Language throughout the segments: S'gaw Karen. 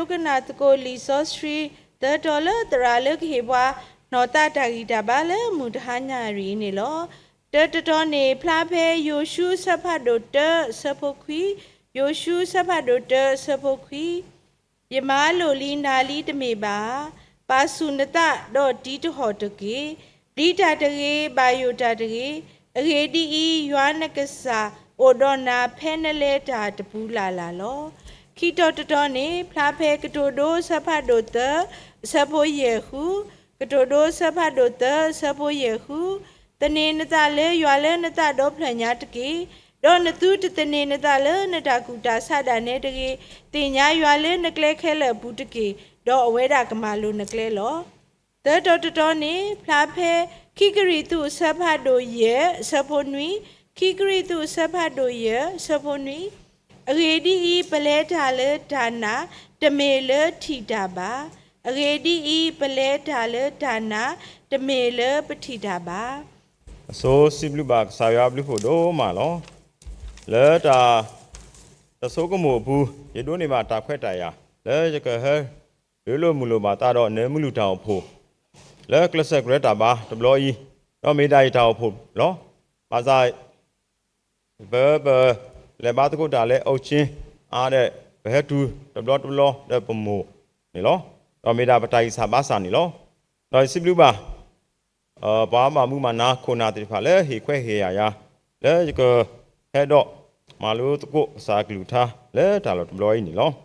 ဒိကနၣ်သကိးလံာ်စီဆှံ သၢတီၤလၢသရၣ်လၢကဟ့ၣ်ပှၤ နီၢ်သးတၢ်ဂံၢ်တၢ်ဘါလၢမုၢ်တဟါညါအံၤန့ၣ်လီၤ. တၢတတီၤန့ၣ် ဖျါဖဲယိၤၡူအဆၢဖးဒိၣ်တၢအဆၢဖိခွံ, ယိၤၡူအဆၢဖးဒိၣ်တၢအဆၢဖိခွံ ယမၤလိာ်လံနၤလံတမ့ၢ်ဘၣ်ဧါ. ပာ်ဆူၣ်နသးဒီးတံတဟီၣ်တက့ၢ်. ပျံၤတၢ်တဂ့ၤ, ဘၣ်ယိၣ်တၢ်တဂ့ၤ. အဂ့ၢ်ဒ်အံၤ, ယွၤနကစၢ်အိၣ်ဒီးနၤဖဲနလဲၤတၢ်တပူၤလၢ်လၢ်လီၤ. ခံတီၤတတီၤန့ၣ် ဖျါဖဲကတိၤဒိအဆၢဖးဒိၣ်သၢ အဆၢဖိယဲၢ်ဃု, ကတိၤဒိအဆၢဖးဒိၣ်သၢ အဆၢဖိယဲၢ်ဃု, သန့ၤနသးလၢယွၤလၢနသးဒီဖျၢၣ်ညါတက့ၢ်. ဒီးနသုတသန့ၤနသးလၢနတၢ်ကူၣ်တၢ်ဆးဒၣ်နဲတဂ့ၤ. သ့ၣ်ညါယွၤလၢနကျဲခဲလၢာ်အပူၤတက့ၢ်, ဒီးအဝဲဒၣ်ကမၤလိၤနကျဲလီၤ. သၢတီၤတတီၤန့ၣ် ဖျါဖဲ ခံကရံၣ်သူးအဆၢဖးဒိၣ်ယဲၢ် အဆၢဖိနွံ, ခံကရံၣ်သူးအဆၢဖးဒိၣ်ယဲၢ် အဆၢဖိနွံ, အဂ့ၢ်ဒ်အံၤ, ပလဲၤတၢ်လၢတၢ်နာ်, တမ့ၢ်လၢထံၣ်တၢ်ဘၣ်. အဂ့ၢ်ဒ်အံၤ, ပလဲၤတၢ်လၢတၢ်နာ်, တမ့ၢ်လၢပထံၣ်တၢ်ဘၣ်. အဆိစံးဘျုးဘၣ်ကစၢ်ယွၤအဘျုးဖးဒိၣ်မးလီၤ. လၢတၢ် တဆိကမိၣ်အပူၤ ယဒိးန့ၢ်ဘၣ်တၢ်ခွဲးတၢ်ယာ် လၢယကဟဲ ဒုးလိာ်မုာ်လိာ်ဘၣ်သးဒီးနၢမူလူၢ်တၢ်အိၣ်ဖှိၣ် လၢကျဲးစၢးကရၢတၢ်ဘါတဘျီအံၤ, ဒီးမ့ၢ်ဒၣ်ယတၢ်အိၣ်ဖှိၣ်လီၤ. ဘၣ်ဆၣ် ပ ပလဲၤဘါသကိးတၢ်လၢ auction အါဒီး ပဟဲတုၤတဘျီတဘျီဒီးပမိၢ်န့ၣ်လီၤ. ဒီးမ့ၢ်ဒၣ်ပတၢ်ဂံၢ်စၢ်ဘါစၢ်န့ၣ်လီၤ. ဒီးယစံးဘျုးဘၣ် ပှၤဘၣ်မူဘၣ်ဒါခိၣ်နၢ်သ့ၣ်တဖၣ်လၢဟ့ၣ်ခွဲးဟ့ၣ်ယာ်ယၤ လၢယကဟဲဒီးမၤလိသကိးကစၢ်အကလုၢ်ကထါလၢတၢ်လီၢ်တဘျီအံၤန့ၣ်လီၤ.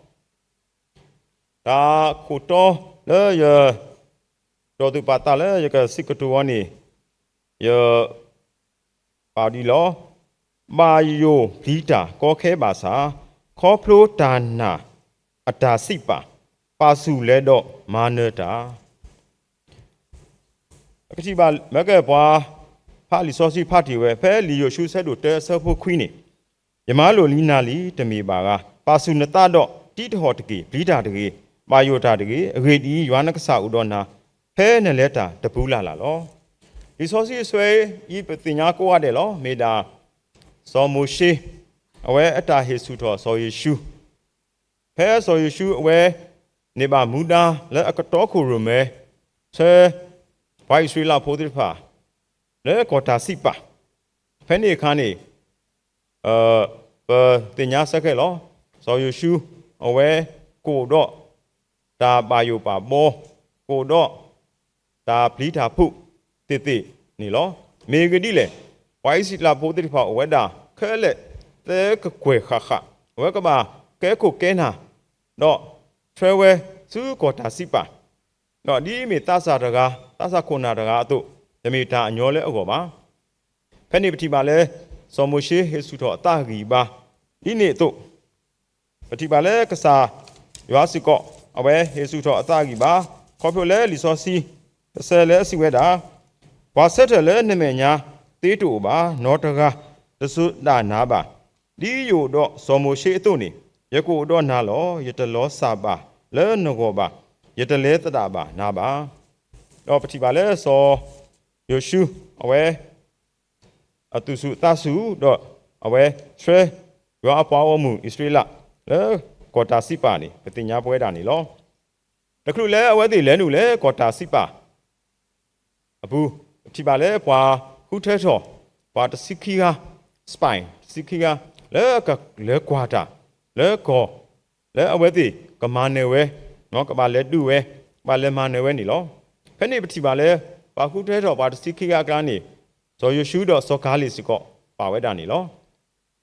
တၢ်ခိၣ်တီလၢယ ဒီးသူၣ်ပာ်သးလၢယကစံးကတိၤဝဲန့ၣ် ယ ပာ်ဒ်လီၤ. ဘၣ်ယိၣ်ပျံၤတၢ်ကီခဲဘၣ်ဆၣ်, ခီဖျိတၢ်နာ်အတၢ်စံးပာ်, ပာ်ဆူၣ်လဲၤဒီးမၤနၢၤတၢ် ကထံၣ်ဘၣ်မ့ၢ်ကဲပှၤ ဖးလံာ်စီဆှံဖးတ့ၢ်ဝဲ ဖဲလံာ်ယိၤၡူအဆၢဒိၣ်တၢအဆၢဖိခွံန့ၣ်, ယမၤလိာ်လံနၤလံတမ့ၢ်ဘၣ်ဧါ. ပာ်ဆူၣ်နသးဒီးတံတဟီၣ်တက့ၢ်. ပျံၤတၢ်တဂ့ၤ, ဘၣ်ယိၣ်တၢ်တဂ့ၤ. အဂ့ၢ်ဒ်အံၤ, ယွၤနကစၢ်အိၣ်ဒီးနၤ ဖဲနလဲၤတၢ်တပူၤလၢ်လၢ်လီၤ. လံာ်စီဆှံအဆၢအံၤ ပသ့ၣ်ညါကိးဂၤဒဲးလီၤ. မ့ၢ်ဒၣ် စီၤမိၤၡ့ အဝဲအတၢ်ဟ့ၣ်ဆူၣ်ထီၣ်စီၤယိၤၡူ ဖဲစီၤယိၤၡူအဝဲ န့ၢ်ဘၣ်မူဒါလၢအကတီခိၣ်ရိၣ်မဲ ဆှၢ ပှၤအံၣ်စရ့လးဖိသ့ၣ်တဖၣ် လၢကီၢ်တၢ်စံးပာ်, ဖဲန့ၣ်အခါန့ၣ် ပသ့ၣ်ညါဆၢခဲလီၤ. စီၤယိၤၡူ အဝဲ ကအိၣ်ဒီး တၢ်ဘၣ်ယိၣ်ဘၣ်ဘီ, ကအိၣ်ဒီး တၢ်ပျံၤတၢ်ဖုးသ့ၣ်သ့ၣ်န့ၣ်လီၤ. မ့ၢ်ဂ့ၢ်ဒ်လဲၣ်, ပှၤအံၣ်စရ့လးဖိသ့ၣ်တဖၣ်အိၣ်ဝဲဒၣ် ခဲလၢာ်သၢကကွဲၢ်ဃၣ်ဃၣ်, အဝဲကဘၣ်ကဲခိၣ်ကဲနၢ် ဒီး ဆှၢဝဲဆူကီၢ်တၢ်စံးပာ်, ဒီးဒ်မ့ၢ်သးစၢ်တဂၤ, သးစၢ်ခိၣ်နၢ်တဂၤအသိး, တမ့ၢ်တၢ်အညီလၢအဂီၢ်ဘၣ်. ဖဲန့ၣ်ပထံၣ်ဘၣ်လၢ စီၤမိၤၡ့ဟ့ၣ်ဆူၣ်ထီၣ်အသးအဂံၢ်အဘါ, ဒ်န့ၣ်အသိး ပထံၣ်ဘၣ်လၢကစၢ်ယွၤစ့ၢ်ကီး အဝဲဟ့ၣ်ဆူၣ်ထီၣ်အသးအဂံၢ်အဘါ, ခီဖျိလၢလံာ်စီဆှံတဆၢလၢအစံးဝဲဒၣ်, ပှၤဆၢထၢၣ်လၢနမဲာ်ညါသ့တအိၣ်ဘၣ်, နီတဂၤတစိၤဒၣ်နၤဘၣ်. ဒ်ယအိၣ်ဒီးစီၤမိၤၡ့အသိးန့ၣ်, ယကအိၣ်ဒီးနၤလီၤ. ယတလီၤစၢ်ဘၣ်လၢနဂီၢ်ဘၣ်, ယတလဲၤသဒၣ်ဘၣ်နၤဘၣ်. ဒီးပထံၣ်ဘၣ်လၢစီၤယိၤၡူ အဝဲ အသူၣ်ဆူၣ်အသးဆူၣ်, ဒီးအဝဲဆှၢယွၤအပှၤဂီၢ်မုၢ်အံၣ်စရ့လး လၢကီၢ်တၢ်စံးပာ်န့ၣ် ပသ့ၣ်ညါပဝဲဒၣ်န့ၣ်လီၤ. တချုးလၢအဝဲသ့ၣ်လဲၤနုာ်လၢကီၢ်တၢ်စံးပာ်အပူၤ, ပထံၣ်ဘၣ်လၢပှၤဃုထၢထီၣ် ပှၤတဆံခံဂၤ, spy တဆံခံဂၤ လၢကလဲၤကွၢ်တၢ် လၢကီၢ် လၢအဝဲသ့ၣ်ကမၤနၢၤဝဲ, ကဘၣ်လဲၤဒုးဝဲ, ကဘၣ်လဲၤမၤနၢၤဝဲန့ၣ်လီၤ. ဖဲန့ၣ်ပထံၣ်ဘၣ်လၢ ပှၤဃုထၢထီၣ်ပှၤတဆံခံဂၤအကျါန့ၣ် စီၤယိၤၡူဒီးစီၤကၤလ့ၣ်စ့ၢ်ကီးပာ်ဝဲဒၣ်န့ၣ်လီၤ.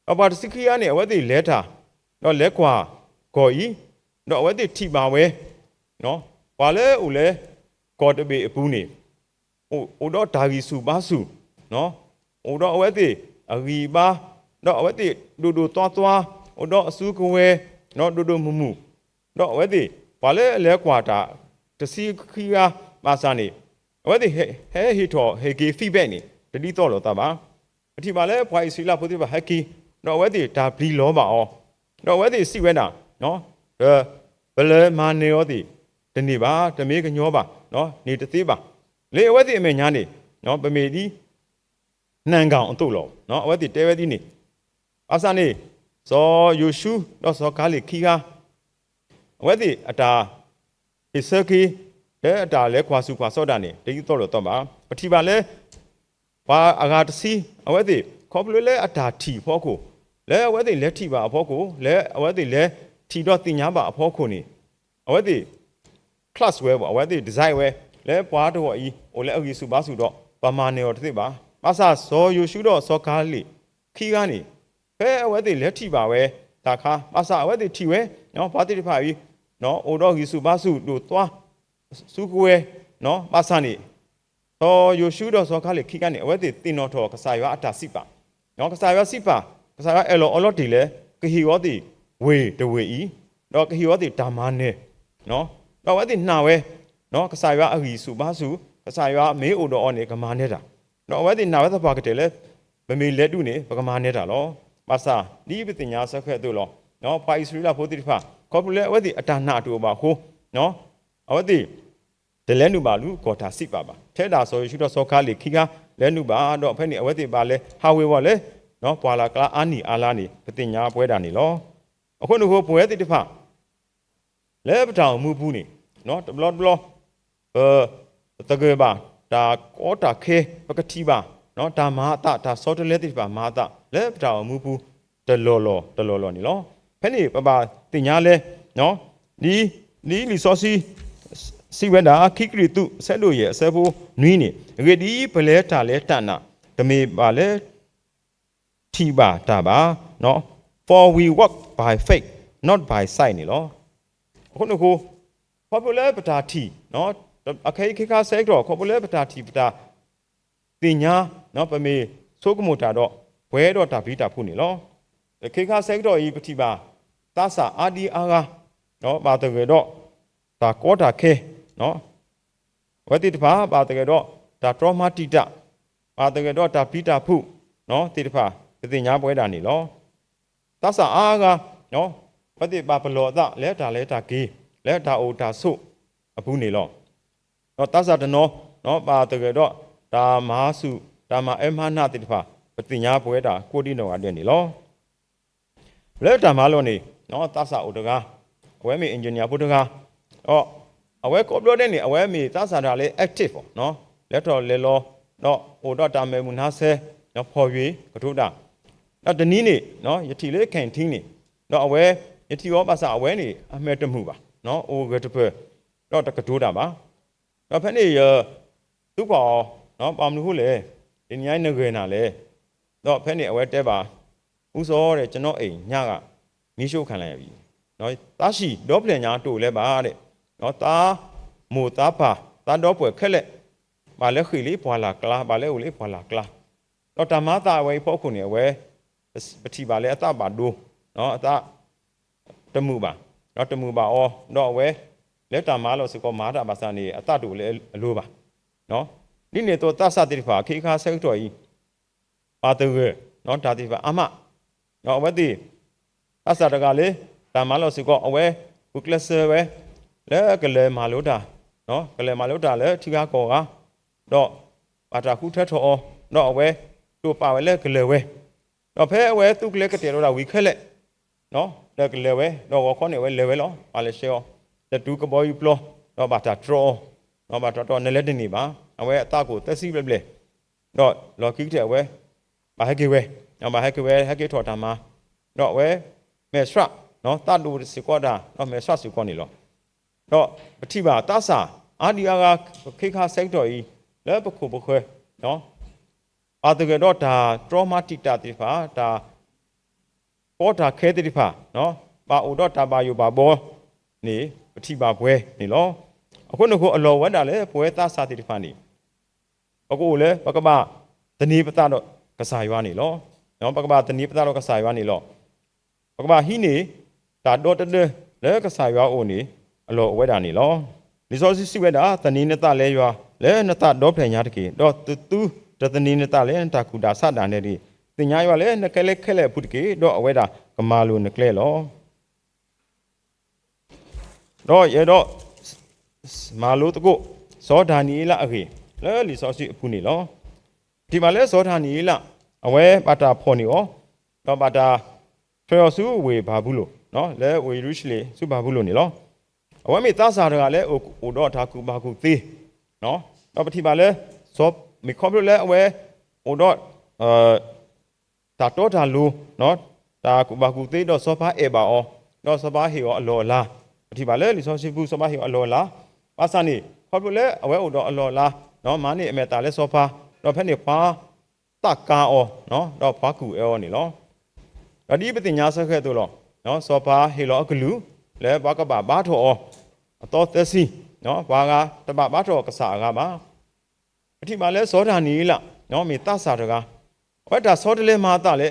ဒီးပှၤတဆံခံဂၤန့ၣ် အဝဲသ့ၣ်လဲၤတၢ်, ဒီးလဲၤကွၢ်ကီၢ်အံၤ, ဒီးအဝဲသ့ၣ်ထံၣ်ဘၣ်ဝဲ ပှၤလၢအိၣ်လၢကီၢ်တဘ့ၣ်အပူၤန့ၣ် အိၣ်ဒီးတၢ်ဂံၢ်ဆူၣ်ဘါဆူၣ်, အိၣ်ဒီးအဝဲသ့ၣ်အဂံၢ်အဘါ, ဒီးအဝဲသ့ၣ်ဒိၣ်ဒိၣ်သွါသွါ, အိၣ်ဒီးအစုကဝဲၤ, ဒိၣ်ဒိၣ်မုၢ်မုၢ်, ဒီးအဝဲသ့ၣ် ပှၤလၢအလဲၤကွၢ်တၢ် တဆံခံဂၤဘၣ်ဆၣ်န့ၣ် အဝဲသ့ၣ်ဟဲဟ့ၣ်ထီၣ်ဟ့ၣ်က့ၤ feedback န့ၣ် တဒ်သိးလိာ်သးဘၣ်. ပထံၣ်ဘၣ်လၢပှၤအံၣ်စရ့လးဖိသ့ၣ်တဖၣ်ဟဲက့ၤ, ဒီးအဝဲသ့ၣ်တၢ်ပျံၤလီၤဘၣ်အီၤ, ဒီးအဝဲသ့ၣ်စံးဝဲဒၣ်, ပလဲၤမၤနၢၤအီၤသ့ၣ်တန့ၢ်ဘၣ်, တမ့ၢ်ကညီဘၣ်, န့ၢ်တသ့ဘၣ်. လၢအဝဲသ့ၣ်အမဲာ်ညါန့ၣ် ပမ့ၢ်ဒ် နၢ်ကၣ်အသိးလီၤ. အဝဲသ့ၣ်တဲဝဲဒ်န့ၣ်. ဘၣ်ဆၣ်န့ၣ် စီၤယိၤၡူဒီးစီၤကၤလ့ၣ်ခံဂၤ အဝဲသ့ၣ်အတၢ်ဟ့ၣ်ဆၢက့ၤ လၢအတၢ်လဲၤကွၢ်ဆူၣ်ကွၢ်ဆၢတၢ်န့ၣ် တဒ်သိးလိာ်သီဘၣ်. ပထံၣ်ဘၣ်လၢ ပှၤအဂၤတဆံ အဝဲသ့ၣ် ခီဖျိလၢအတၢ်ထံၣ်အဖီခိၣ်, လၢအဝဲသ့ၣ်လဲၤထံၣ်ဘၣ်အဖီခိၣ်, လၢအဝဲသ့ၣ်လဲၤထံၣ်ဒီးသ့ၣ်ညါဘၣ်အဖီခိၣ်န့ၣ် အဝဲသ့ၣ် class ဝဲဘၣ်, အဝဲသ့ၣ် design ဝဲ လၢပှၤတဂၤအံၤ အိၣ်လၢအဂံၢ်ဆူၣ်ဘါဆူၣ်ဒီး ပမၤနၢၤအီၤတသ့ဘၣ်. ဘၣ်ဆၣ်စီၤယိၤၡူဒီးစီၤကၤလ့းခံဂၤန့ၣ် ဖဲအဝဲသ့ၣ်လဲၤထံၣ်ဘၣ်ဝဲတၢ်အခါ, ဘၣ်ဆၣ်အဝဲသ့ၣ်ထံၣ်ဝဲ ပှၤသ့ၣ်တဖၣ်အံၤ အိၣ်ဒီးဂံၢ်ဆူၣ်ဘါဆူၣ်ဒိၣ်သွါ စုကဝဲၤ, ဘၣ်ဆၣ်န့ၣ် စီၤယိၤၡူဒီးစီၤကၤလ့းခံဂၤန့ၣ် အဝဲသ့ၣ်သ့ၣ်နီၣ်ထီၣ်ကစၢ်ယွၤအတၢ်စံးပာ်, ကစၢ်ယွၤစံးပာ်, ကစၢ်ယွၤအၢၣ်လီၤအီလီၤတ့ၢ်လၢ ကဟ့ၣ်အီၤသ့ၣ်ဝ့ၢ်တဝ့ၢ်အံၤ, ဒီးကဟ့ၣ်အီၤသ့ၣ်တၢ်မၤနၢၤ, ဒီးအဝဲသ့ၣ်နာ်ဝဲ ကစၢ်ယွၤအဂံၢ်ဆူၣ်ဘါဆူၣ်, ကစၢ်ယွၤမ့ၢ်အိၣ်ဒီးအီၤန့ၣ် ကမၤနၢၤတၢ်, ဒီးအဝဲသ့ၣ်နာ်ဝဲသပှၢ်ကတၢၢ်လၢ ပမ့ၢ်လဲၤဒုးန့ၣ် ပကမၤနၢၤတၢ်လီၤ. ဘၣ်ဆၣ် ဒ်ပသ့ၣ်ညါစ့ၢ်ကီးအသိးလီၤ. ပှၤအံၣ်စရ့လးဖိသ့ၣ်တဖၣ် ခီဖျိလၢအဝဲသ့ၣ်အတၢ်နာ်တအိၣ်ဘၣ်အဃိ, အဝဲသ့ၣ် တလဲၤနုာ်ဘၣ်လၢကီၢ်တၢ်စံးပာ်ဘၣ်. ထဲဒၣ်စီၤယိၤၡူဒီးစီၤကၤလ့းခံဂၤ လဲၤနုာ်ဘၣ်ဒီး ဖဲန့ၣ် အဝဲသ့ၣ်ဘၣ်လဲၤဟးဝ့ၤဝီၤလၢ ပှၢ်လၢ်ကျါအါနံၣ်အါလါန့ၣ် ပသ့ၣ်ညါပဝဲဒၣ်န့ၣ်လီၤ. အဃိန့ၣ်အဃိ ပဝဲသ့ၣ်တဖၣ် လၢပတၢ်အိၣ်မူပူၤန့ၣ် တဘျီတဘျီ ပ ပသဂၢၢ်ဘၣ် တၢ်ကီတၢ်ခဲ ပကထံၣ်ဘၣ် တၢ်မၤအသး တၢ်ဆီတလဲသ့ၣ်တဖၣ်မၤအသး လၢပတၢ်အိၣ်မူပူၤ တလီၢ်လီၢ် တလီၢ်လီၢ်န့ၣ်လီၤ. ဖဲန့ၣ် ပဘၣ်သ့ၣ်ညါလၢ ဒ် ဒ်လံာ်စီဆှံ စံးဝဲဒၣ် ခံကရံၣ်သူး အဆၢဒိၣ်ယဲၢ် အဆၢဖိနွံန့ၣ်, အဂ့ၢ်ဒ်အံၤ ပလဲၤတၢ်လၢတၢ်နာ် တမ့ၢ်ဘၣ်လၢ ထံၣ်ဘၣ်တၢ်ဘၣ်, for we walk by faith, not by sight န့ၣ်လီၤ. အဃိန့ၣ်အဃိ ခီဖျိလၢပတၢ်ထံၣ် အခဲအံၤခဲခါဆၢကတီၢ် ခီဖျိလၢပတၢ်ထံၣ်ပတၢ်သ့ၣ်ညါ ပမ့ၢ်ဆိကမိၣ်တၢ်ဒီး ပှဲၤဒီးတၢ်ပျံၤတၢ်ဖုးန့ၣ်လီၤ. ခဲခါဆၢကတီၢ်အံၤ ပထံၣ်ဘၣ် သးစၢ်အါဒံအါဂၤ ဘၣ်သဂၢၢ်ဒီး တၢ်ကီတၢ်ခဲ အဝဲသ့ၣ်တဖၣ် ဘၣ်သဂၢၢ်ဒီး တၢ်တြီမၤတံာ်တာ်, ဘၣ်သဂၢၢ်ဒီးတၢ်ပျံၤတၢ်ဖုး သ့ၣ်တဖၣ် ပသ့ၣ်ညါပဝဲဒၣ်န့ၣ်လီၤ. သးစၢ်အါဂၤ အဝဲသ့ၣ်ဘၣ်ပလီၢ်အသးလၢတၢ်လဲၤတၢ်က့ၤ လၢတၢ်အိၣ်တၢ်ဆိးအပူၤန့ၣ်လီၤ. ဒီးသးစၢ်တနီၤ ဘၣ်သဂၢၢ်ဒီး တၢ်မၤဆူၣ် တၢ်မၤအၢမၤနးသ့ၣ်တဖၣ် ပသ့ၣ်ညါပဝဲဒၣ်ကိးဒံနီၢ်ဂၤဒဲးန့ၣ်လီၤ. လၢတၢ်မၤလိာ်န့ၣ် သးစၢ်အိၣ်တဂၤ အဝဲမ့ၢ် engineer ဖိတဂၤ ဒီးအဝဲကိးဘျီဒဲးန့ၣ် အဝဲမ့ၢ်သးစၢ်တဂၤလၢ active လဲၤထီၣ်လဲၤလီၤ ဒီးအိၣ်ဒီးတၢ်မဲာ်မုာ်နါဆဲး ဖီၣ်ယွံၤကထိတၢ် ဒီးတနံၤန့ၣ် ယထံၣ်လၢ canteen န့ၣ် ဒီးအဝဲ ယထံၣ်အီၤဘၣ်ဆၣ်အဝဲန့ၣ် အမဲာ်တမုာ်ဘၣ် အိၣ်ဂၢၢ်တပၢၢ် ဒီးတကတိၤတၢ်ဘၣ် ဒီးဖဲန့ၣ်ယ သံကွၢ်အီၤ ဘၣ်မနုၤအဃိလဲၣ်, တနံၤညါအံၤနဂၢၢ်နၤလဲၣ်, ဒီးဖဲန့ၣ်အဝဲတဲဘၣ် ဦးစော တဲ့ ကျွန်တော်အိမ်ညက မီးရှို့ခံလိုက်ရပြီ, သးဆံၣ်ဒီဖျၢၣ်ညါတအိၣ်လၢၤဘၣ် ဒီး သးမိၢ်သးပၢ် သးဒီပုၢ်ဝဲၢ်ခဲလၢာ် ဘၣ်လဲၤဃ့ၢ်လၢပှၢ်လၢ်ကျါ ဘၣ်လဲၤအိၣ်လၢပှၢ်လၢ်ကျါ, ဒီးတၢ်မၤအသးအဝဲအံၤအဖီခိၣ်န့ၣ် အဝဲ ပထံၣ်ဘၣ်လၢအသးဘၣ်ဒိ အသး တမုာ်ဘၣ်, ဒီးတမုာ်ဘၣ်အီၤ ဒီးအဝဲ လၢတၢ်မၤလီၤစ့ၢ်ကီး မၤတၢ်ဘၣ်ဆၣ်န့ၣ် အသးတအိၣ်လၢအလိၤဘၣ်. ဒ်န့ၣ်အသိးသးစၢ်သ့ၣ်တဖၣ် ခဲခါဆၢကတီၢ်အံၤ ဘၣ်သဂၢၢ် တၢ်သ့ၣ်တဖၣ်အါမး, ဒီးအဝဲသ့ၣ် သးစၢ်တဂၤလၢ တၢ်မၤလီၤစ့ၢ်ကီး အဝဲ ဂုာ်ကျဲးစၢးဝဲ လၢကလဲၤမၤလိတၢ်, ကလဲၤမၤလိတၢ်လၢထံဂၤကီၢ်ဂၤ, ဒီး ဘၣ်တၢ်ဃုထၢထီၣ်အီၤ, ဒီးအဝဲ တိာ်ပာ်ဝဲလၢကလဲၤဝဲ ဒီးဖဲအဝဲသူၣ်ကျဲၤကတဲာ်ဒီးတၢ်ဝံၤခဲလၢာ် ဒီးကလဲၤဝဲ, ဒီးဂီၤခီန့ၣ်အဝဲလဲၤဝဲလီၤ, ပှၤလဲၤဆှၢအီၤ, လဲၤတုၤကဘီယူၤပျီ, ဒီးဘၣ်တၢ်တြီအီၤ, ဒီးဘၣ်တၢ်တြီအီၤ နလဲၤတန့ၢ်ဘၣ်, အဝဲအသးကအိၣ်သၢဆံဘျဲၣ်ဘျဲၣ်, ဒီးလီၢ်ခံကတၢၢ်အဝဲ ဘၣ်ဟဲက့ၤဝဲ, ဒီးဘၣ်ဟဲက့ၤဝဲ ဟဲက့ၤထီၣ်တၢ်မၤ, ဒီးအဝဲ မဲာ်ဆှး, သးဒိၣ်စ့ၢ်ကီးတၢ် ဒီးမဲာ်ဆှးစ့ၢ်ကီးန့ၣ်လီၤ. ဒီးပထံၣ်ဘၣ်သးစၢ် အါဒံအါဂၤ ခဲခါဆၢကတီၢ်အံၤ လၢပခိၣ်ပဃၢၤ ဘၣ်သဂၢၢ်ဒီးတၢ်တြီမၤတံာ်တာ်သ့ၣ်တဖၣ် တၢ်ကီတၢ်ခဲသ့ၣ်တဖၣ် ဘၣ်အိၣ်ဒီးတၢ်ဘၣ်ယိၣ်ဘၣ်ဘီန့ၣ် ပထံၣ်ဘၣ်ပှဲၤန့ၣ်လီၤ. အဃိန့ၣ်အဃိ အလီၢ်ဝဲဒၣ်လၢပဝဲသးစၢ်သ့ၣ်တဖၣ်န့ၣ် ပကအိၣ်လၢ ပကဘၣ်သန့ၤပသးဒီးကစၢ်ယွၤန့ၣ်လီၤ. ပကဘၣ်သန့ၤပသးဒီးကစၢ်ယွၤန့ၣ်လီၤ. ပကဘၣ်ဟံးန့ၢ် တၢ်ဒီတဒၢလၢကစၢ်ယွၤအအိၣ်န့ၣ် အလီၢ်အိၣ်ဝဲဒၣ်န့ၣ်လီၤ. လံာ်စီဆှံစံးဝဲဒၣ် သန့ၤနသးလၢယွၤလၢနသးဒီဖျၢၣ်ညါတက့ၢ်. ဒီးတသူတသန့ၤနသးလၢနတၢ်ကူၣ်တၢ်ဆးဒၣ်နဲတဂ့ၤ. သ့ၣ်ညါယွၤလၢနကျဲလၢခဲလၢာ်အပူၤတက့ၢ်. ဒီးအဝဲဒၣ်ကမၤလိၤနကျဲလီၤ. ဒီးယအဲၣ်ဒိး မၤလိသကိး စီၤဒၤနံးယ့လးအဂ့ၢ် လၢလံာ်စီဆှံအပူၤန့ၣ်လီၤ. ပထံၣ်ဘၣ်လၢစီၤဒၤနံးယ့လး အဝဲဘၣ်တၢ်ဖီၣ်န့ၢ်အီၤ ဒီးဘၣ်တၢ်ထွဲအီၤဆူဝ့ၢ်ဘၤဘူလိၣ် လၢဝ့ၢ်ယရူၤၡလ့ၣ်ဆူဘၤဘူလိၣ်န့ၣ်လီၤ. အဝဲမ့ၢ်သးစၢ်တဂၤလၢအိၣ်ဒီးတၢ်ကူၣ်ဘၣ်ကူၣ်သ့, ဒီးပထံၣ်ဘၣ်လၢ မ့ၢ်ခီဖျိလၢအဝဲအိၣ်ဒီး တၢ်တီတၢ်လိၤ, တၢ်ကူၣ်ဘၣ်ကူၣ်သ့ ဒီးစီၤပၤအဲၣ်ဘၣ်အီၤ, ဒီးစီၤပၤဟ့ၣ်အီၤအလီၢ်အလၤ, ပထံၣ်ဘၣ်လၢလံာ်စီဆှံပူၤ စီၤပၤဟ့ၣ်အီၤအလီၢ်အလၤ, ဘၣ်ဆၣ်န့ၣ် ခီဖျိလၢအဝဲအိၣ်ဒီးအလီၢ်အလၤ, မၤန့ၢ်အမဲာ်သးလၢစီၤပၤ, ဒီးဖဲန့ၣ်ပှၤသးကါအီၤ, ဒီးပှၤကူၣ်အၢအီၤန့ၣ်လီၤ. ဒီးဒ်ပသ့ၣ်ညါစ့ၢ်ကီးအသိးလီၤ, စီၤပၤဟ့ၣ်လီၤအကလုၢ် လၢပှၤကဘၣ်ဘါထီၣ်အီၤ, အသီသၢဆံ, ပှၤဂၤတဘၣ်ဘါထီၣ်ကစၢ်အဂၤဘၣ်. ပထံၣ်ဘၣ်လၢစီၤဒၤနံးယ့လး မ့ၢ်သးစၢ်တဂၤ, အဝဲတၢ်ဆီတလဲမၤအသးလၢ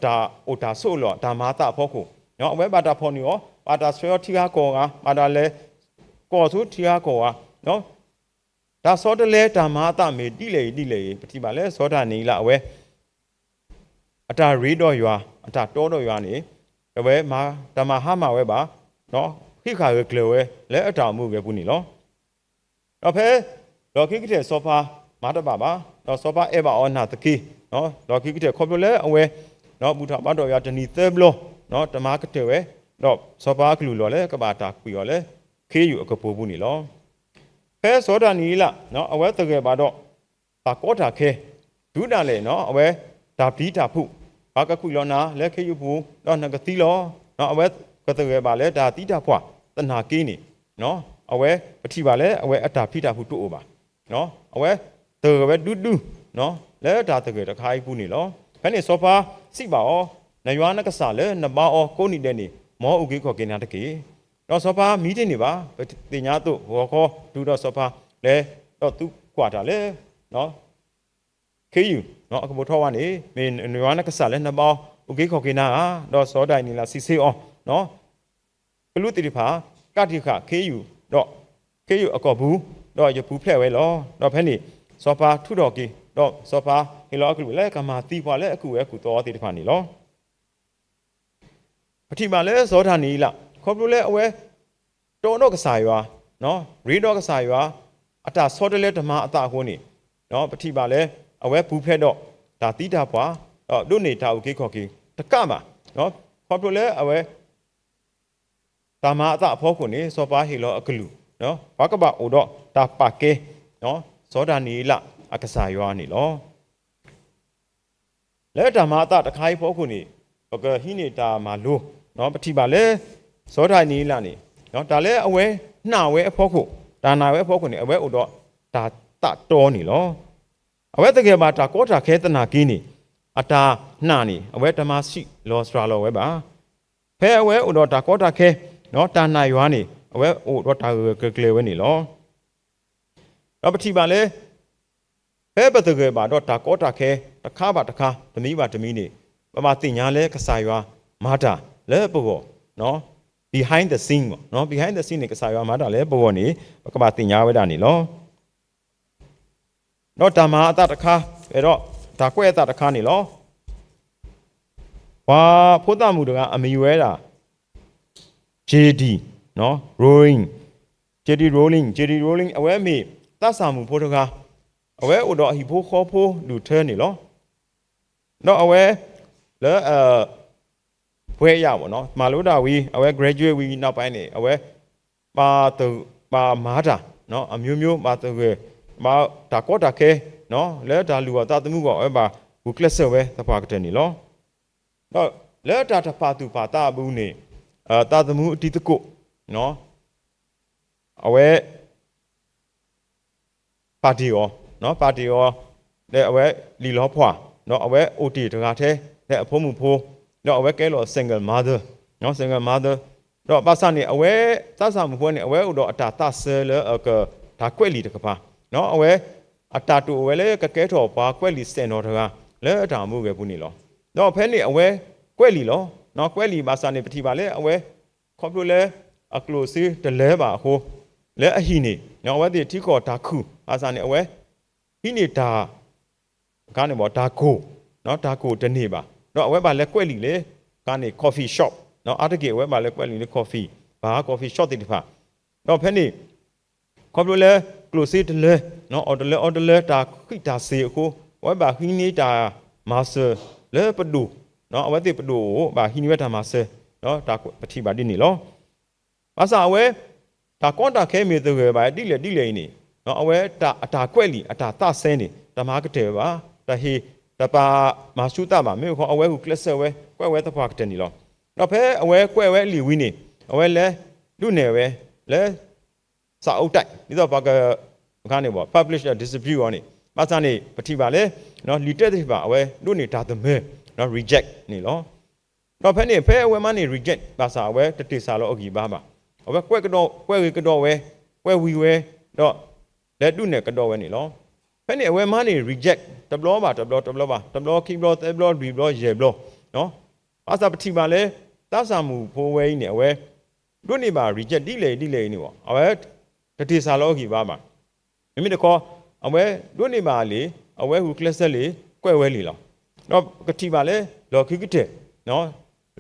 တၢ်အိၣ်တၢ်ဆိးအလီၢ် တၢ်မၤအသးအဖီခိၣ်, အဝဲဘၣ်တၢ်ဖီၣ်န့ၢ်အီၤ, ဘၣ်တၢ်ဆှၢအီၤထံဂၤကီၢ်ဂၤ, ဘၣ်တၢ်လဲၤကီၢ်ဆူထံဂၤကီၢ်ဂၤ, တၢ်ဆီတလဲတၢ်မၤအသးမ့ၢ်ဒ်လဲၣ်အံၤဒ်လဲၣ်အံၤ ပထံၣ်ဘၣ်လၢစီၤဒၤနံးယ့လးအဝဲ အတၢ်ရ့ဒီးယွၤ, အတၢ်တီဒီးယွၤန့ၣ်, အဝဲတၢ်မၤဟါမၢ်ဝဲဘၣ်, ဃံးဃာ်ဂၢၢ်ကျၢၤဝဲ လၢအတၢ်အိၣ်မူအဂ့ၢ်ပူၤန့ၣ်လီၤ. ဒီးဖဲ လီၢ်ခံကတၢၢ်စီၤပၤမၤတဘၣ်ဘၣ်, ဒီးစီၤပၤအဲၣ်ဘၣ်အီၤနာ်သက့, လီၢ်ခံကတၢၢ်ခီဖျိလၢအဝဲ ဘူၣ်ထီၣ်ဘါထီၣ်ယွၤတနံၤသၢဘျီ, တမၤကတၢၢ်ဝဲ, ဒီးစီၤပၤအကလုၢ်လီၢ်လၢကဘၣ်တၢ်ကွံာ်အီၤလၢ ခ့ယုၢ်အကပိာ်ပူၤန့ၣ်လီၤ. ဖဲစီၤဒၤနံးယ့လး အဝဲသဂၢၢ်ဘၣ်ဒီး တၢ်ကီတၢ်ခဲ, တုၤဒၣ်လဲာ် အဝဲတၢ်ပျံၤတၢ်ဖုး, ပှၤကကွံာ်လီၤနၤလၢခ့ယုၢ်ပူၤ, ဒီးနကသံလီၤ, အဝဲကသဂၢၢ်ဘၣ်လၢတၢ်သံတၢ်ပှၢ်သနာ်က့န့ၣ်, အဝဲပထံၣ်ဘၣ်လၢအဝဲအတၢ်ပျံၤတၢ်ဖုးတအိၣ်ဘၣ်, အဝဲသဂၢၢ်ဝဲဒူဒူ လၢတၢ်သဂၢၢ်တခါအံၤပူၤန့ၣ်လီၤ. ဖဲန့ၣ်စီၤပၤစံးဘၣ်အီၤ, နယွၤနကစၢ်လၢနဘါအီၤကိးနံၤဒဲးန့ၣ် မ်အုၣ်က့ၤခီၣ်က့ၤနၤတက့ၢ်. ဒီးစီၤပၤမံတ့ၢ်န့ၢ်ဘၣ်, ပသ့ၣ်ညါအသိး ဂီၤခီတုၤဒီးစီၤပၤလဲၤဒီးသူကွၢ်တၢ်လၢ ခ့ယုၢ် အကပိာ်ထီၣ်ဝဲန့ၣ် မ့ၢ်နယွၤနကစၢ်လၢနဘါအီၤ အုၣ်က့ၤခီၣ်က့ၤနၤဧါ. ဒီးစီၤဒၤနံးယ့လးစံးဆၢအီၤ, ကလူးသ့ၣ်တဖၣ် ကးတံာ်ဃာ်ခ့ယုၢ်, ဒီးခ့ယုၢ်အကီၢ်ပူၤ, ဒီးယပူၤဖျဲးဝဲလီၤ. ဒီးဖဲန့ၣ် စီၤပၤထုးထီၣ်က့ၤ, ဒီးစီၤပၤဟ့ၣ်လီၤအကလုၢ်လၢကမၤသံပှၤလၢအကူၣ်ဝဲကူၣ်သီအီၤသ့ၣ်တဖၣ်န့ၣ်လီၤ. ပထံၣ်ဘၣ်လၢစီၤဒၤနံးယ့လး ခီဖျိလၢအဝဲ တီဒီးကစၢ်ယွၤ, ရ့ဒီးကစၢ်ယွၤ အတၢ်ဆီတလဲတမၤအသးအဃိန့ၣ်, ပထံၣ်ဘၣ်လၢ အဝဲပူၤဖျဲးဒီးတၢ်သံတၢ်ပှၢ်, ဒီးဒိးန့ၢ်တၢ်အုၣ်က့ၤခီၣ်က့ၤတကးဘၣ်. ခီဖျိလၢအဝဲ တၢ်မၤအသးအဖီခိၣ်န့ၣ် စီၤပၤဟ့ၣ်လီၤအကလုၢ်, ပှၤကဘၣ်အိၣ်ဒီးတၢ်ပာ်ကဲ စီၤဒၤနံးယ့လးအကစၢ်ယွၤန့ၣ်လီၤ. လၢတၢ်မၤအသးတခါအံၤအဖီခိၣ်န့ၣ် ပကဟံးန့ၢ်တၢ်မၤလိ, ပထံၣ်ဘၣ်လၢ စီၤဒၤနံးယ့လးန့ၣ် တၢ်လၢအဝဲနာ်ဝဲအဖီခိၣ်, တၢ်နာ်ဝဲအဖီခိၣ်န့ၣ် အဝဲအိၣ်ဒီးတၢ်သးတီန့ၣ်လီၤ. အဝဲသဂၢၢ်ဘၣ်တၢ်ကီတၢ်ခဲသနာ်က့န့ၣ် အတၢ်နာ်န့ၣ် အဝဲတမၤဆံးလီၤစှၤလီၤဝဲဘၣ်. ဖဲအဝဲအိၣ်ဒီးတၢ်ကီတၢ်ခဲ, တၢ်နာ်ယွၤန့ၣ် အဝဲအိၣ်ဒီးတၢ်ဂၢၢ်ဂၢၢ်ကျၢၤကျၢၤဝဲန့ၣ်လီၤ. ဒီးပထံၣ်ဘၣ်လၢ ဖဲပသဂၢၢ်ဘၣ်ဒီးတၢ်ကီတၢ်ခဲ တခါဘၣ်တခါ တမံၤဘၣ်တမံၤန့ၣ် ပဘၣ်သ့ၣ်ညါလၢကစၢ်ယွၤမၤတၢ်လၢပဂီၢ်, behind the scene, behind the scene န့ၣ် ကစၢ်ယွၤမၤတၢ်လၢပဂီၢ်န့ၣ် ပကဘၣ်သ့ၣ်ညါဝဲဒၣ်န့ၣ်လီၤ. ဒီးတၢ်မၤအသးတခါ, ဒီးတၢ်ကွဲးအသးတခါန့ၣ်လီၤ. ပှၤဖိသၣ်မုၣ်တဂၤအမံၤဝဲဒၣ် J.D. Rowling, J.D. Rowling, J.D. Rowling အဝဲမ့ၢ်သးစၢ်မုၣ်ဖိတဂၤ, အဝဲအိၣ်ဒီးအဟံၣ်ဖိဃီဖိဒူၣ်ထၢန့ၣ်လီၤ. ဒီးအဝဲ လၢ ဘွဲ့ရပေါ့နော်, မၤလိတၢ်ဝံၤ အဝဲ graduate ဝံၤ နောက်ပိုင်းန့ၣ် အဝဲ ဘၣ်မၤတၢ် အမျိုးမျိုး ဘၣ်သဂၢၢ် ဘၣ်တၢ်ကီတၢ်ခဲ လၢတၢ်လုၢ်အီၣ်သးသမူအဂီၢ် အဝဲဘၣ်ဂုာ်ကျဲးစၢးဝဲသပှၢ်ကတၢၢ်န့ၣ်လီၤ. ဒီးလၢတၢ်တပာ်သူၣ်ပာ်သးအပူၤန့ၣ် သးသမူအတံၤသကိး အဝဲ ပာ်တ့ၢ်အီၤ, ပာ်တ့ၢ်အီၤ လၢအဝဲလံာ်လီၤဖှၣ်, ဒီးအဝဲအိၣ်တ့ၢ်တဂၤထဲ လၢအဖိမုၣ်ဖိ, ဒီးအဝဲကဲလီၤ single mother, single mother, ဒီးဘၣ်ဆၣ်န့ၣ် အဝဲသးစၢ်မုၣ်ဖိန့ၣ် အဝဲအိၣ်ဒီးအတၢ်သးစၢၤလၢအက တၢ်ကွဲးလံာ်တကပၤ, အဝဲ အတၢ်တိာ်ဝဲလၢကကဲထီၣ်ပှၤကွဲးလံာ်စဲၣ်နီၤတဂၤ လၢအတၢ်အိၣ်မူအဂ့ၢ်ပူၤန့ၣ်လီၤ. ဒီးဖဲန့ၣ်အဝဲကွဲးလံာ်လီၤ. ကွဲးလံာ်ဘၣ်ဆၣ်န့ၣ် ပထံၣ်ဘၣ်လၢအဝဲ ခီဖျိလၢအကျိၣ်စ့တလၢဘၣ်အဃိ လၢအဟံၣ်န့ၣ် အဝဲသ့ၣ်ထံကီၢ်တၢ်ခုၣ် ဘၣ်ဆၣ်န့ၣ် အဝဲ ဟံးန့ၢ်တၢ် အခါန့ၣ်ဘၣ် တၢ်ကိၢ်, တၢ်ကိၢ်တန့ၢ်ဘၣ်. ဒီးအဝဲဘၣ်လဲၤကွဲးလံာ်လၢ အခါန့ၣ် coffee shop, အါတက့ၢ်အဝဲဘၣ်လဲၤကွဲးလံာ်လၢ coffee, ဘၣ် coffee shop သ့ၣ်တဖၣ်. ဒီးဖဲန့ၣ် ခီဖျိလၢ ကျိၣ်စ့တလၢ, အီၣ်တလၢအီတလၢ တၢ်ဃံးတၢ်စ့ၤအဃိ အဝဲဘၣ်ဟံးန့ၢ်တၢ်မၤစၢၤလၢပဒိၣ်, အဝဲသ့ၣ်ပဒိၣ်အိၣ် ဘၣ်ဟံးန့ၢ်ဝဲတၢ်မၤစၢၤ, ပထံၣ်ဘၣ်ဒ်န့ၣ်လီၤ. ဘၣ်ဆၣ်အဝဲ တၢ်ကီတၢ်ခဲမ့ၢ်သဂၢၢ်ဘၣ်ဒ်လဲၣ်ဒ်လဲၣ်အံၤန့ၣ်, အဝဲအတၢ်ကွဲးလံာ် အတၢ်သးစဲန့ၣ် တမၤကတၢၢ်ဘၣ်, တဟ့ၣ်တပာ်မၤဆူၣ်သးဘၣ်, မ့ၢ်ခီအဝဲဂုာ်ကျဲးစၢးဝဲ ကွဲးဝဲသပှၢ်ကတၢၢ်န့ၣ်လီၤ. ဒီးဖဲအဝဲကွဲးဝဲလံာ်ဝံၤန့ၣ် အဝဲလဲၤဒုးနဲၣ်ဝဲ လၢ စာအုပ်တိုက် ဒ်သိးပှၤက အခါန့ၣ် publish ဒီး distribute အီၤန့ၣ်, ဘၣ်ဆၣ်န့ၣ် ပထံၣ်ဘၣ်လၢ လံာ်တၢသ့ၣ်တဖၣ် အဝဲဒိးန့ၢ်တၢ်သမၢ reject န့ၣ်လီၤ. ဒီးဖဲန့ၣ် ဖဲအဝဲမၤန့ၢ် reject ဘၣ်ဆၣ် အဝဲတတ့ၢ်စၢ်လီၤအဂံၢ်ဘါဘၣ်. အဝဲကွဲးကဒီး ကွဲးဂ့ၤကဒီးဝဲ, ကွဲးဝံၤဝဲ, ဒီးလဲၤဒုးနဲၣ်ကဒီးဝဲန့ၣ်လီၤ. ဖဲန့ၣ်အဝဲမၤန့ၢ် reject တဘျီဘၣ်တဘျီ တဘျီဘၣ်တဘျီ ခံဘျီ သၢဘျီ လွံၢ်ဘျီ ယဲၢ်ဘျီ, ဘၣ်ဆၣ်ပထံၣ်ဘၣ်လၢ သးစၢ်မုၣ်ဖိဝဲအံၤန့ၣ် အဝဲ ဒိးန့ၢ်ဘၣ် reject ဒ်လဲၣ်ဒ်လဲၣ်အံၤန့ၣ် အဝဲတတ့ၢ်စၢ်လီၤအဂံၢ်ဘါဘၣ်. မ့မ့ၢ်တခီ အဝဲဒိးန့ၢ်ဘၣ်လံာ် အဝဲဂုာ်ကျဲးစၢးလံာ် ကွဲးဝဲလံာ်လီၤ. ဒီးကထံၣ်ဘၣ်လၢ လီၢ်ခံကတၢၢ် လံာ်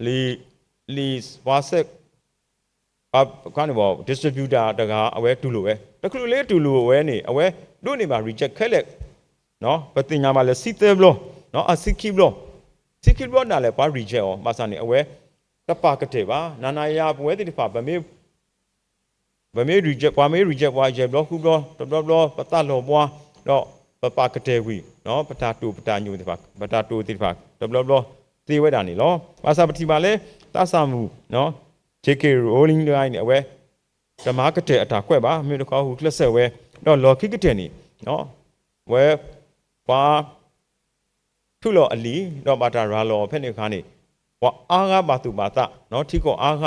လံာ်ပှၤစဲ ပှၤ distributor တဂၤ အဝဲတူၢ်လိာ်ဝဲ, တချုးလၢတူၢ်လိာ်ဝဲန့ၣ် အဝဲဒိးန့ၢ်ဘၣ် reject ခဲလၢာ်, ပသ့ၣ်ညါဘၣ်လၢဆံသၢဘျီ, အဆံခံဘျီ, ဆံခံဘျီဒၣ်လဲာ် ပှၤ reject အီၤ, ဘၣ်ဆၣ်န့ၣ် အဝဲတပာ်ကတၢၢ်ဘၣ်. နၤနၤယၤယၤ ပဝဲသ့ၣ်တဖၣ် ပမ့ၢ် ပမ့ၢ် reject ပှၤမ့ၢ် reject ပှၤ ယဲၢ်ဘျီဃုဘျီ တဘျီဘျီ ပသးလီၤဘှါ, ဒီးပပာ်ကတၢၢ်ကွံာ် ပတၢ်တိာ်ပတၢ်ညိၣ်သ့ၣ်တဖၣ် ပတၢ်တိာ်သ့ၣ်တဖၣ် တဘျီဘျီသ့ဝဲဒၣ်န့ၣ်လီၤ. ဘၣ်ဆၣ်ပထံၣ်ဘၣ်လၢ သးစၢ်မုၣ် J K Rowling တဂၤအံၤန့ၣ် အဝဲ တမၤကတၢၢ်အတၢ်ကွဲးဘၣ်, မ့ၢ်တခီဂုာ်ကျဲးစၢးဝဲ, ဒီးလီၢ်ခံကတၢၢ်န့ၣ် ဝဲ ပှၤ ထုးလီၤအလံာ် ဒီးဘၣ်တၢ်ရၤလီၤအီၤဖဲန့ၣ်အခါန့ၣ်, ပှၤအါဂၤဘၣ်သူၣ်ဘၣ်သး, ထံကီၢ်အါဂၤ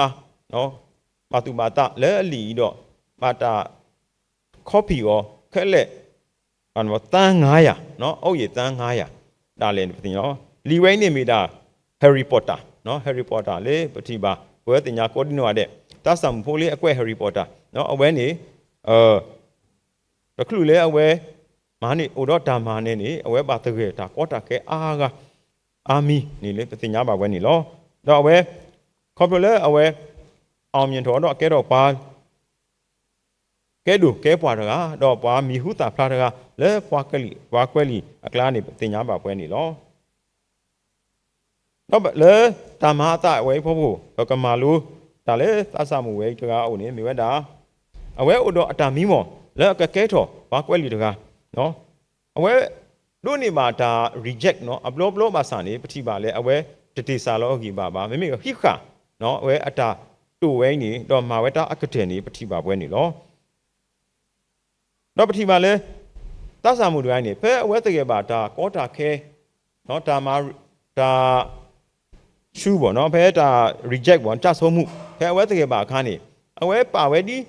ဘၣ်သူၣ်ဘၣ်သးလၢအလံာ်အံၤဒီး ဘၣ်တၢ် copy အီၤခဲလၢာ် သန်းငါးရာ, အိၣ်ယံာ် သန်းငါးရာ ဒၣ်လဲာ်န့ၣ်ပသ့ၣ်ညါလီၤ. လံာ်ဝဲအံၤန့ၣ်မ့ၢ်ဒၣ် Harry Potter, Harry Potter လၢပထံၣ်ဘၣ် ပဝဲသ့ၣ်ညါကိးဒံနီၢ်ဂၤဒဲး, သးစၢ်မုၣ်ဖိလၢအကွဲး Harry Potter အဝဲန့ၣ် တချုးလၢအဝဲ မၤန့ၢ် အိၣ်ဒီးတၢ်မၤနၢၤန့ၣ် အဝဲဘၣ်သဂၢၢ်တၢ်ကီတၢ်ခဲအါဂၤ အါမံၤန့ၣ်လၢပသ့ၣ်ညါဘၣ်ဝဲန့ၣ်လီၤ. ဒီးအဝဲ ခီဖျိလၢအဝဲ အောင်မြင်ထွန်း ဒီးကဲထီၣ်ပှၤ ကဲဒိၣ်ကဲပှၢ်တဂၤ ဒီးပှၤမံၤဟူသၣ်ဖျါတဂၤ လၢပှၤကွဲးလံာ် ပှၤကွဲးလံာ်အကျါန့ၣ် ပသ့ၣ်ညါဘၣ်ပှဲၤန့ၣ်လီၤ. ဒီးလၢတၢ်မၤအသးဝဲအံၤဖီခိၣ် ပကမၤလိတၢ်လၢသးစၢ်မုၣ်ဝဲအံၤတဂၤအအိၣ်န့ၣ် မ့ၢ်ဝဲဒၣ် အဝဲအိၣ်ဒီးအတၢ်မံမီၢ် လၢအကကဲထီၣ်ပှၤကွဲးလံာ်တဂၤ, အဝဲဒိးန့ၢ်ဘၣ်တၢ် reject နီၤ အဘျီဘျီဘၣ်ဆၣ်န့ၣ် ပထံၣ်ဘၣ်လၢအဝဲတတ့ၢ်စၢ်လီၤအဂံၢ်ဘါဘၣ်, မ့မ့ၢ်အဟံးဃာ် အဝဲအတၢ်တိာ်ဝဲအံၤန့ၣ် ဒီးမၤဝဲတၢ်အကတၢၢ်န့ၣ် ပထံၣ်ဘၣ်ပှဲၤန့ၣ်လီၤ. ဒီးပထံၣ်ဘၣ်လၢ သးစၢ်မုၣ်တဂၤအံၤန့ၣ် ဖဲအဝဲသဂၢၢ်ဘၣ်တၢ်ကီတၢ်ခဲ တၢ်မၤ တၢ် ဆူဘၣ်နီၤ ဖဲတၢ် reject ဘၣ် တၢ်ဆိကမိၣ် ဖဲအဝဲသဂၢၢ်ဘၣ်အခါန့ၣ် အဝဲပာ်ဝဲဒ်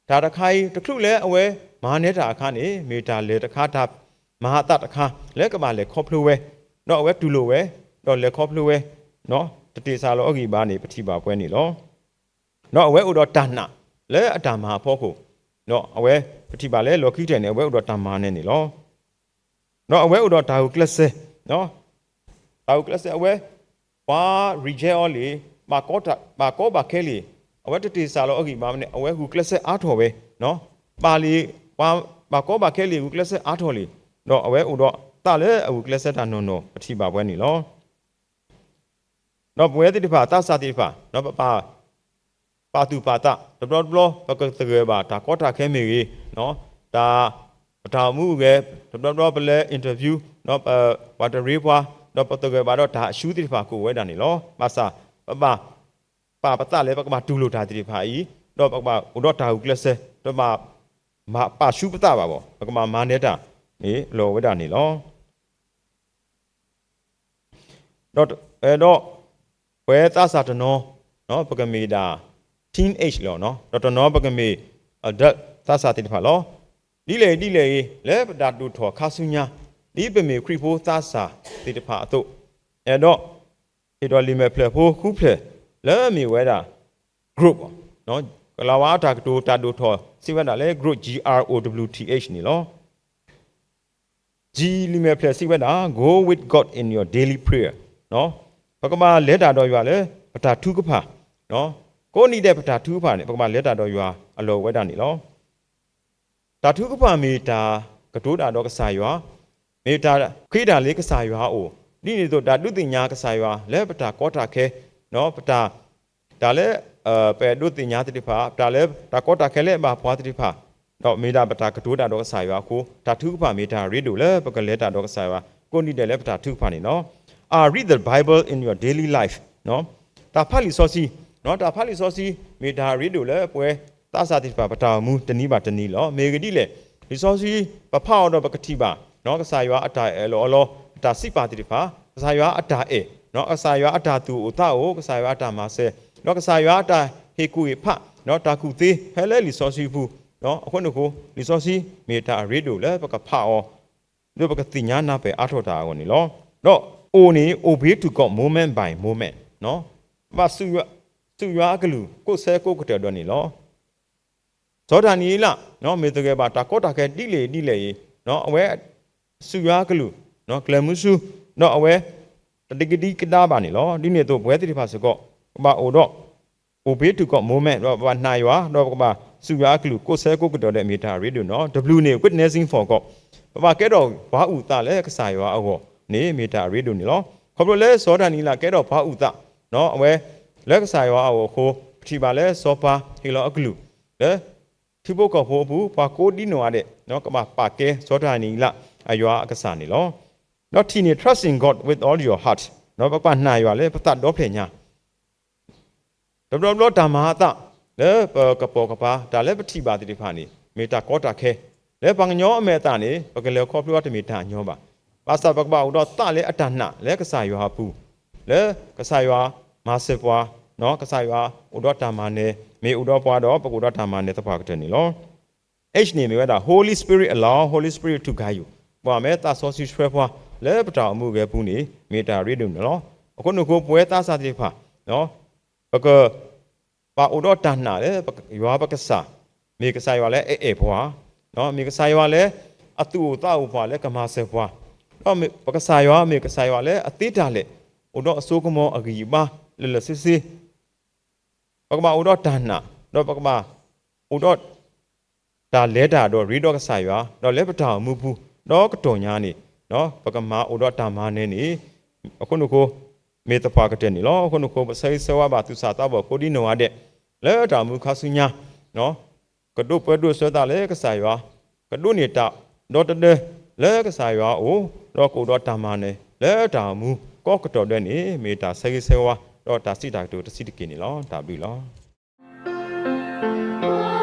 တၢ်တခါအံၤ တချုးလၢအဝဲမၤနၢၤတၢ်အခါန့ၣ် မ့ၢ်တၢ်လဲၤတခါ တၢ်မၤအသးတခါ လၢကဘၣ်လဲၤခီဖျိဝဲ ဒီးအဝဲတူၢ်လိာ်ဝဲ ဒီးလဲၤခီဖျိဝဲ တတ့ၢ်စၢ်လီၤအဂံၢ်ဘါန့ၣ် ပထံၣ်ဘၣ်ပှဲၤန့ၣ်လီၤ. ဒီးအဝဲအိၣ်ဒီးတၢ်နာ်လၢအတၢ်မၤအဖီခိၣ်, ဒီးအဝဲပထံၣ်ဘၣ်လၢလီၢ်ခံကတၢၢ်န့ၣ် အဝဲအိၣ်ဒီးတၢ်မၤနၢၤန့ၣ်လီၤ. ဒီးအဝဲအိၣ်ဒီးတၢ်ဂုာ်ကျဲးစၢး, တၢ်ဂုာ်ကျဲးစၢးအဝဲ ပှၤ reject အီၤလံ, ဘၣ်ကီဘၣ်ခဲလံ, အဝဲတတ့ၢ်စၢ်လီၤအဂံၢ်ဘါန့ၣ် အဝဲဂုာ်ကျဲးစၢးအါထီၣ်ဝဲ, ဘၣ်လံ, ဘၣ်ကီဘၣ်ခဲလံ ဂုာ်ကျဲးစၢးအါထီၣ်လံ, ဒီးအဝဲအိၣ်ဒီးသးလၢအဂုာ်ကျဲးစၢးတၢ်နီၢ်နီၢ် ပထံၣ်ဘၣ်ပှဲၤန့ၣ်လီၤ. ဒီးပဝဲသ့ၣ်တဖၣ် သးစၢ်သ့ၣ်တဖၣ် ဒီးပပာ် ပာ်သူၣ်ပာ်သး တဘျီတဘျီ ပကသဂၢၢ်ဘၣ်တၢ်ကီတၢ်ခဲမ့ၢ်ဂ့ၤ, တၢ် ပတၢ်အိၣ်မူဂ့ၤ, တဘျီတဘျီပလဲၤ interview ဒီးပ ပှၤတရ့ပှၤ, ဒီးပသဂၢၢ်ဘၣ်ဒီးတၢ်အရှုံးသ့ၣ်တဖၣ်ကအိၣ်ဝဲဒၣ်န့ၣ်လီၤ. ဘၣ်ဆၣ် ပဘၣ် ပာ်ပသးလၢပကဘၣ်တူၢ်လိာ်တၢ်သ့ၣ်တဖၣ်အံၤ, ဒီးပကဘၣ်အိၣ်ဒီးတၢ်ဂုာ်ကျဲးစၢး, ပဘၣ် ပာ်ရှုံးပသးဘၣ်ဘၣ်, ပကဘၣ်မၤနၢၤတၢ်န့ၣ် လီၤဝဲဒၣ်န့ၣ်လီၤ. ဒီး ဒီး ပဝဲသးစၢ်တနီၤ ပကမ့ၢ်ဒၣ် teenage လီၤ, ဒီးတနီၤပကမ့ၢ် adult သးစၢ်သ့ၣ်တဖၣ်လီၤ. ဒ်လဲၣ်ဒ်လဲၣ်ဂ့ၤ လၢပတၢ်ဒိၣ်ထီၣ်ခါဆူညါ ဒ်ပမ့ၢ်ခရံာ်ဖိသးစၢ်သ့ၣ်တဖၣ်အသိး, အဲၣ်ဒိး ဟ့ၣ်ဒီးလံာ်မဲာ်ဖျၢၣ်ဖိဃုဖျၢၣ် လၢအမ့ၢ်ဝဲဒၣ် growth ကလၤဝါအတၢ်ကတိၤတၢ်ဒိၣ်ထီၣ်စံးဝဲဒၣ်လၢ growth, G R O W T H န့ၣ်လီၤ. လံာ်မဲာ်ဖျၢၣ်စံးဝဲဒၣ် Go with God in your daily prayer. ပကဘၣ်လဲၤတၢ်ဒီးယွၤလၢ ပတၢ်ထုကဖၣ်, ကိးနံၤဒဲးပတၢ်ထုကဖၣ်န့ၣ် ပကဘၣ်လဲၤတၢ်ဒီးယွၤအလီၢ်ဝဲဒၣ်န့ၣ်လီၤ. တၢ်ထုကဖၣ်မ့ၢ်တၢ်ကတိၤတၢ်ဒီးကစၢ်ယွၤ, မ့ၢ်တၢ်ဃ့တၢ်လၢကစၢ်ယွၤအအိၣ်, ဒ်န့ၣ်အသိးတၢ်ဒုးသ့ၣ်ညါကစၢ်ယွၤလၢပတၢ်ကီတၢ်ခဲ, ပတၢ် တၢ်လၢ ပအဲၣ်ဒိးသ့ၣ်ညါသ့ၣ်တဖၣ်, တၢ်လၢတၢ်ကီတၢ်ခဲလၢဘၣ်ပှၤသ့ၣ်တဖၣ်, ဒီးမ့ၢ်ဒၣ်ပတၢ်ကတိၤတၢ်ဒီးကစၢ်ယွၤအဃိ, တၢ်ထုကဖၣ်မ့ၢ်တၢ်ရ့ဒိၣ်လၢပကလဲၤတၢ်ဒီးကစၢ်ယွၤ ကိးနံၤဒဲးလၢပတၢ်ထုကဖၣ်န့ၣ်လီၤ. I read the Bible in your daily life. တၢ်ဖးလံာ်စီဆှံ, တၢ်ဖးလံာ်စီဆှံ မ့ၢ်တၢ်ရ့ဒိၣ်လၢပဝဲသးစၢ်သ့ၣ်တဖၣ်ပတၢ်အိၣ်မူတနံၤဘၣ်တနံၤလီၤ. မ့ၢ်ဂ့ၢ်ဒ်လဲၣ်, လံာ်စီဆှံ ပဖးအီၤဒီးပကထံၣ်ဘၣ် ကစၢ်ယွၤအတၢ်အၢၣ်လီၤအီလီၤ, အတၢ်စံးပာ်သ့ၣ်တဖၣ်, ကစၢ်ယွၤအတၢ်အဲၣ်, ကစၢ်ယွၤအတၢ်သူၣ်အိၣ်သးအိၣ်, ကစၢ်ယွၤအတၢ်မၤစၢၤ, ဒီးကစၢ်ယွၤအတၢ်ဟ့ၣ်ကူၣ်ဟ့ၣ်ဖး, တၢ်ကူၣ်သ့ ဟဲလၢလံာ်စီဆှံပူၤ, အဃိန့ၣ်အဃိ လံာ်စီဆှံမ့ၢ်တၢ်အရ့ဒိၣ်လၢပကဖးအီၤ ဒီးပကသ့ၣ်ညါနၢ်ပၢၢ်အါထီၣ်တၢ်အဂီၢ်န့ၣ်လီၤ. ဒီးအိၣ်န့ၣ် obey to God moment by moment, ဘၣ်ဆူၣ်ယွၤအကလုၢ်ကိးဆၢကိးကတၢၢ်ဒီးန့ၣ်လီၤ. စီၤဒၤနံးယ့လး မ့ၢ်သဂၢၢ်ဘၣ်တၢ်ကီတၢ်ခဲဒ်လဲၣ်ဒ်လဲၣ်အံၤ, အဝဲ ဆူၣ်ယွၤအကလုၢ် ကျဲၤမုဆူ, ဒီးအဝဲ တဒံကဒံကဒါဘၣ်န့ၣ်လီၤ. ဒ်န့ၣ်အသိး ပဝဲသ့ၣ်တဖၣ်စ့ၢ်ကီး ကဘၣ်အိၣ်ဒီး obey to God moment ဒီးပဘၣ်နာ်ယွၤ ဒီးပကဘၣ်ဆူၣ်ယွၤအကလုၢ်ကိးဆၢကိးကတၢၢ်ဒီးမ့ၢ်တၢ်အရ့ဒိၣ်န့ၣ်လီၤ. တဘျုးန့ၣ် witnessing for God ပဘၣ်ကဲထီၣ်ပှၤအုၣ်သးလၢကစၢ်ယွၤအဂီၢ်န့ၣ် မ့ၢ်တၢ်အရ့ဒိၣ်န့ၣ်လီၤ. ခီဖျိလၢစီၤဒၤနံးယ့လးကဲထီၣ်ပှၤအုၣ်သး အဝဲ လၢကစၢ်ယွၤအဂီၢ်အဃိ ပထံၣ်ဘၣ်လၢစီၤပၤဟ့ၣ်လီၤအကလုၢ် လၢ ထံဖိကီၢ်ဖိအပူၤ ပှၤကိးဒံနီၢ်ဂၤဒဲး ကဘၣ်ပာ်ကဲစီၤဒၤနံးယ့လးအယွၤအကစၢ်န့ၣ်လီၤ. ဒီးထံၣ်န့ၣ် trust in God with all your heart ဒီးပကဘၣ်နာ်ယွၤလၢပသးဒီဖျၢၣ်ညါ တဘျီဘျီတၢ်မၤအသး လၢပကပိာ်ကပၤ တၢ်လၢပထံၣ်ဘၣ်သ့ၣ်တဖၣ်န့ၣ် မ့ၢ်တၢ်ကီတၢ်ခဲ လၢပှၤကညီအမဲာ်အသးန့ၣ် ပကလဲၤခီဖျိအီၤတမ့ၢ်တၢ်ညီဘၣ်. ဘၣ်ဆၣ်ပကဘၣ်အိၣ်ဒီးသးလၢအတၢ်နာ်လၢကစၢ်ယွၤအပူၤ လၢကစၢ်ယွၤမၤစၢၤပှၤ, ကစၢ်ယွၤအိၣ်ဒီးတၢ်မၤနၢၤ, မ့ၢ်အိၣ်ဒီးပှၤဒီး ပကအိၣ်ဒီးတၢ်မၤနၢၤသပှၢ်ကတၢၢ်န့ၣ်လီၤ. H န့ၣ်မ့ၢ်ဝဲဒၣ် Holy Spirit allow Holy Spirit to guide you ပှၤမ့ၢ်သးစီဆှံဆှၢပှၤ လၢပတၢ်အိၣ်မူအဂဲၤပူၤန့ၣ် မ့ၢ်တၢ်ရ့ဒိၣ်န့ၣ်လီၤ. အဃိန့ၣ်အဃိ ပဝဲသးစၢ်သ့ၣ်တဖၣ် ပက ဘၣ်အိၣ်ဒီးတၢ်နာ်လၢ ယွၤပကစၢ်, မ့ၢ်ကစၢ်ယွၤလၢအအဲၣ်ပှၤ, မ့ၢ်ကစၢ်ယွၤလၢ အသူၣ်အိၣ်သးအိၣ်ပှၤလၢကမၤစၢၤပှၤ, ဒီးပကစၢ်ယွၤမ့ၢ်ကစၢ်ယွၤလၢအသ့တၢ်လဲၣ်, အိၣ်ဒီးအစိကမီၤအဂံၢ်အဘါလၢာ်လၢာ်ဆ့ဆ့ ပကဘၣ်အိၣ်ဒီးတၢ်နာ်, ဒီးပကဘၣ်အိၣ်ဒီး တၢ်လဲၤတၢ်ဒီးရ့ဒီးကစၢ်ယွၤ, ဒီးလၢပတၢ်အိၣ်မူပူၤ, ဒီးကတီၢ်ညါန့ၣ် ပကမၤအိၣ်ဒီးတၢ်မၤနၢၤန့ၣ်, အဃိန့ၣ်အဃိ မ့ၢ်သပှၢ်ကတၢၢ်န့ၣ်လီၤ. အဃိန့ၣ်အဃိ ပဆၢဂ့ၤဆၢဝါဘၣ်သူၣ်စၢ်သးဘီၣ်ကိးဒံနီၢ်ဂၤဒဲး လၢတၢ်အိၣ်မူခါဆူညါ ကဒိးပၢဒိးဆှၢသးလၢကစၢ်ယွၤ, ကဒိးန့ၢ်တၢ်ဒီတဒၢလၢကစၢ်ယွၤအအိၣ်, ဒီးကအိၣ်ဒီးတၢ်မၤနၢၤလၢတၢ်အိၣ်မူကိးကတီၢ်ဒဲးန့ၣ် မ့ၢ်တၢ်ဆၢဂ့ၤဆၢဝါ ဒီးတၢ်စံးတၢ်ကတိၤတဆံးတက့ၢ်န့ၣ်လီၤ. တၢ်ဘျုးလီၤ.